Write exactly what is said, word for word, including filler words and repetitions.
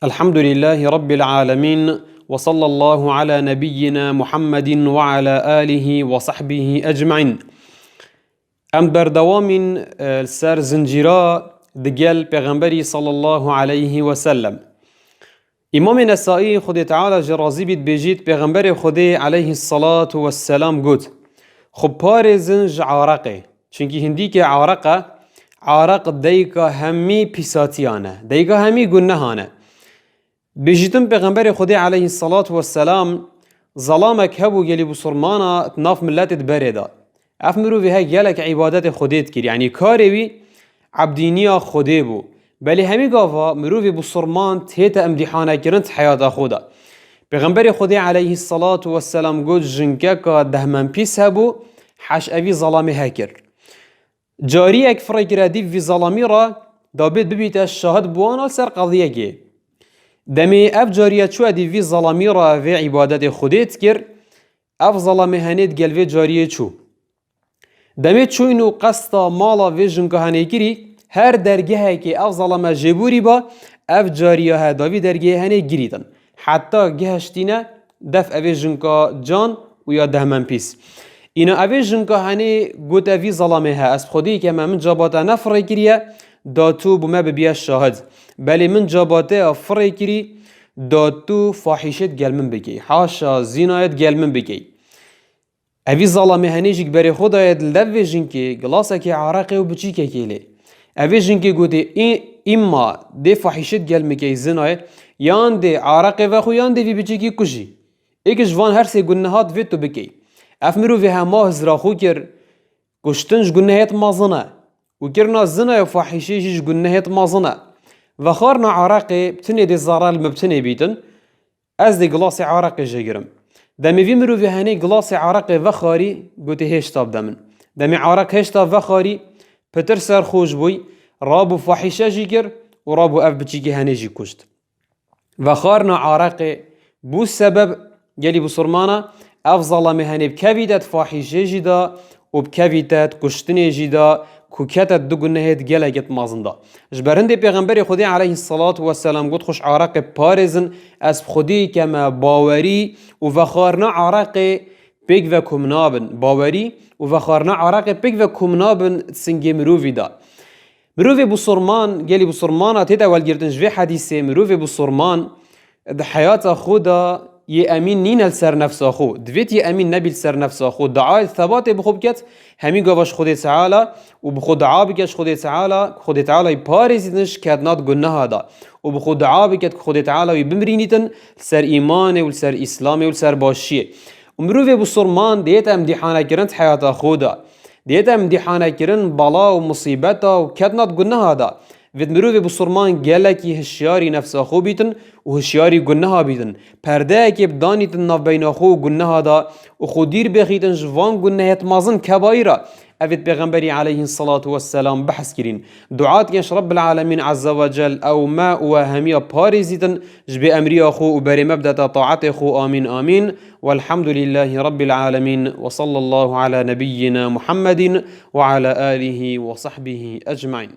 Elhamdülillahi Rabbil alemin ve sallallahu ala nebiyyina Muhammedin ve ala alihi ve sahbihi ecmain. Em berdewamîn, e, ser zincîra digel Pêxemberî sallallahu aleyhi ve sellem. Îmamê Nesaî, Xwedê Teala ji razî bît, bêjît, Pêxemberê Xwedê aleyhissalatu vesselam got, Xwe parêzin ji areqê. Çunkî hindîkê areq e, areq dayika hemî pîsatiyan e, dayika hemî gunehan e. Bêjîtin Pêxemberê Xwedê aleyhissalatu vesselam, zelamek hebû gelî bisurmana di nav miletê di berê de. Ev mirovê he gelek îbadetê Xwedê dikir. Yanî karê wî ebdîniya Xwedê bû. Belê hemî gava mirovê bisurman tête imtîhanekirin di heyata xwe de. Pêxemberê Xwedê aleyhissalatu vesselam got, jinkeka dehmenpîs hebû, heş evî zelamê he kir. Cariyek firê kire dîv vî zelamî re, da bêt bibîte şahid bi wan a ser qediyekê. Demê ev cariye çûye dîv vî zelamî re vê îbadetê Xwedê dikir, ev zelamê henê digel vê cariyê çû. Demê çûyn û qesta mala vê jinka henê kirî, her dergehekê ev zelame jêborî ba, ev cariya he da vî dergehê henê girîtin. Heta gehiştîne def evê jinka can û ya dehmenpîs. Îna evê jinka henê gote vî zelamê he, ez bi Xwedê keme min caba te ne firê kiriye, da tu bi me bibiye şahid. Belê min caba te ya firê kirî, da tu fahîşê digel min bikey. Haşa, zînayê digel min bikey. Evî zelamê henê jî berê xwe daye di lev vê jinkê, gilasekê areqê û biçîkekê lê. Evê jinkê gotê, Î-, îmma dê fahîşê digel min key, zinayê, yan dê areqê vexwe, yan dê vî biçîkî kujî. Êk ji van her sê gunehat vê tu bikey. Ev mirovê hema hizra xwe kir, kuştin ji gunehêt mezin e. Û kirina zinayê û fahîşê jî ji gunehêt mezin e. Vexwarina areqê bi tinê dê zarar li min bi tinê bîtin. Ez dê gilasê areqê jêgirim. Demê vî mirovê henê gilasê areqê vexarî, gotê hêşta bide min. Demê areq hêşta vexarî, pitir serxoş bûy, rabû fahîşe jî kir û rabû ev biçîkê henê jî kuşt. Vexarina areqê bû sebeb gelî bisurmana ev zelamê henê bikevîte di fahîşê jî de û bikevîte di kuştinê jî de, ku kete di du gunehê di gelekê di mezin de. Ji ber hindê Pêxemberê Xwedê aleyhissalatu vesselam got, Xwe ji areqê parêzin, ez bi Xwedê keme bawerî û vexwarina areqê pêk ve kum nabin. Bawerî û vexwarina areqê pêk ve kum nabin di singê mirovî de. Mirovê bisurman, gelî bisurmana tête welgirtin ji vê hedîsê, mirovê bisurman di heyata xwe de yê emîn nîne li ser nefsa xwe. Divêt yê emîn nebî li ser nefsa xwe. Duayê sebatê bi xwe biket, hemî gava ji Xwedê Teala û bi xwe dua biket ji Xwedê Teala, Xwedê Teala yî parêzîtin ji ketina di guneha de. Û bi xwe dua biket ku Xwedê Teala wî bimirînîtin li ser îmanê û li ser îslamê û li ser başiyê. Û mirovê bisurman diyête imtîhanekirin di heyata xwe de. Diyête imtîhanekirin bela û musîbeta û ketina di guneha de. Vêt mirovê bisurman gelekî hişyarî nefsa xwe bîtin û hişyarî guneha bîtin. Perdeyekê bidanîtin navbeyna xwe û guneha de û xwe dîr bêxîtin ji van gunehêt mezin, kebaîra. Evêt Pêxemberî aleyhissalatu vesselam behs kirîn. Dua dikin ji Rabbil Alemîn Azze ve Cel ew me û we hemiya parêzîtin, ji bê emriya xwe û berê me bidete taetê xwe. Amîn, amîn. Velhamdülillahi Rabbil Alemîn. Ve sallallahu ala nebiyyina Muhammedin ve ala alihi ve sahbihi ecmaîn.